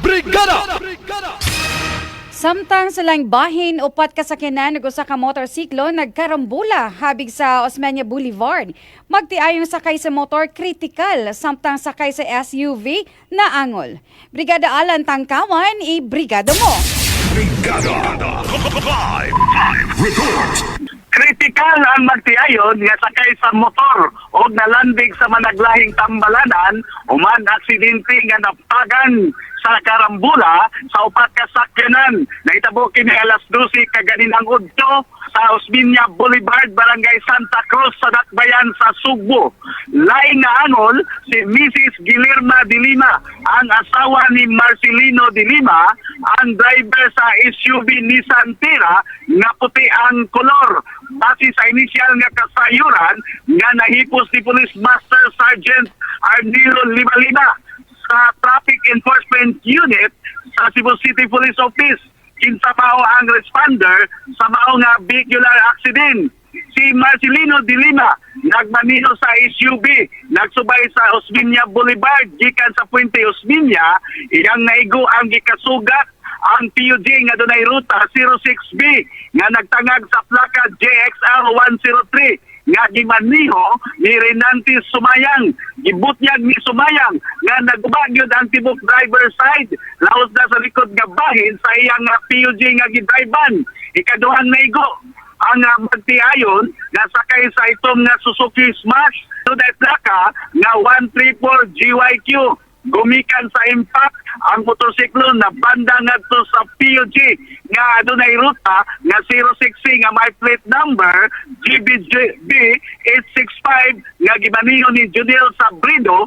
Brigada! Samtang sa laing bahin, upat ka sakyanan ug usa ka motorsiklo nagkarambula habig sa Osmeña Boulevard. Magtiayong sakay sa motor kritikal, samtang sakay sa SUV naangol. Brigada Alan Tangkawan, i-brigada mo. Brigada Live Report. Kritikal ang magtiayon nga sakay sa motor o nalandig sa managlahing tambalanan human aksidente nga napagan sa karambula sa upat ka sakyanan. Nahitabo kini alas 12 kaganinang udto sa Osmeña Boulevard, Barangay Santa Cruz sa Dakbayan sa Sugbo. Laing naangol si Mrs. Guillerma de Lima, ang asawa ni Marcelino de Lima, ang driver sa SUV Nissan Terra nga puti ang kolor. Base sa inisyal nga kasayuran nga nahipos ni Police Master Sergeant Arnilo Limalima sa Traffic Enforcement Unit sa Cebu City Police Office, kinsa mao ang responder sa mao nga vehicular accident. Si Marcelino de Lima nagmaniho sa SUV, nagsubay sa Osmeña Boulevard gikan sa Puente Osmeña, iyang naigo ang gikasugat ang PUG nga dunay ruta 06B nga nagtangag sa plaka JXR 103 nga gimaniho ni Renante Sumayang. Gibutyag ni Sumayang nga naguba gyud ang tibok driver side laos na sa likod nga bahin sa iyang PUG nga gidriban. Ikaduhang naigo ang magtiayon nga sakay sa itom nga Suzuki Smash, dunay plaka nga 134 GYQ. Gumikan sa impact, ang motorsiklo na banda ngadto sa PUG nga adunay ruta nga 060 nga may plate number GBJB 865 nga gimaniho ni Junel Sabrido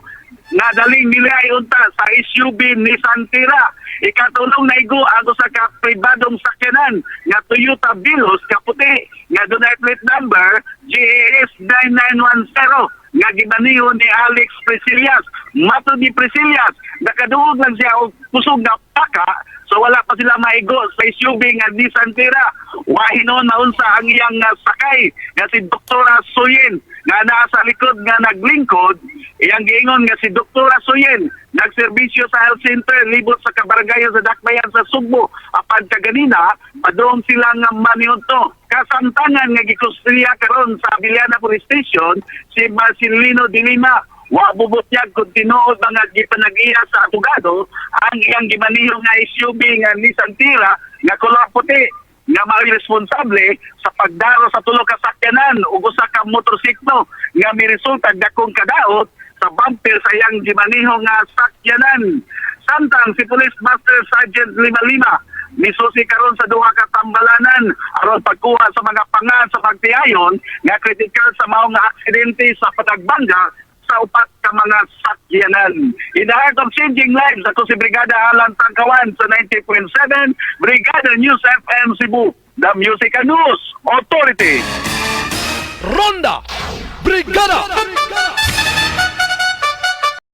nga daling nilay unta sa SUV Nissan Terra. Ikatulong naigo ang usa ka pribadong sakyanan nga Toyota Vios kaputi nga dunay plate number GAS 9910 nga gimaniho ni Alex Priscillas. Matod ni Priscillas, nakaduog lang siya og kusog nga paka, so wala pa sila maigo sa SUV nga Nissan Terra. Wa hinuon maunsa ang iyang sakay nga si Doktora Suyen nga naa sa likod nga naglingkod. Iyang giingon nga si Doktora Suyen nagserbisyo sa health center libot sa kabarangay sa Dakbayan sa Sugbo. Apan kaganina padung sila nga maniudto. Kasamtangan nga gikustriya karon sa Abellana Police Station si Marcelino de Lima, wa bubutyag kung tinuod mga gipanag-iya sa abogado ang iyang gimaniho nga SUV nga Nissan Terra nga kolor puti nga mao'y responsable sa pagdaro sa tulo ka sakyanan ug usa ka motorsiklo nga miresulta dakong kadaot sa bumper sa iyang gimaniho nga sakyanan. Samtang si Police Master Sergeant Lima misusi karon sa duha ka tambalanan aron pagkuha sa mga panga sa pagtiayon nga kritikal sa mao nga aksidente sa panagbangga sa upat ka mga sakyanan. In the heart of changing lives, ako si Brigada Alan Tangkawan sa 90.7 Brigada News FM Cebu, the Music and News Authority. Ronda Brigada.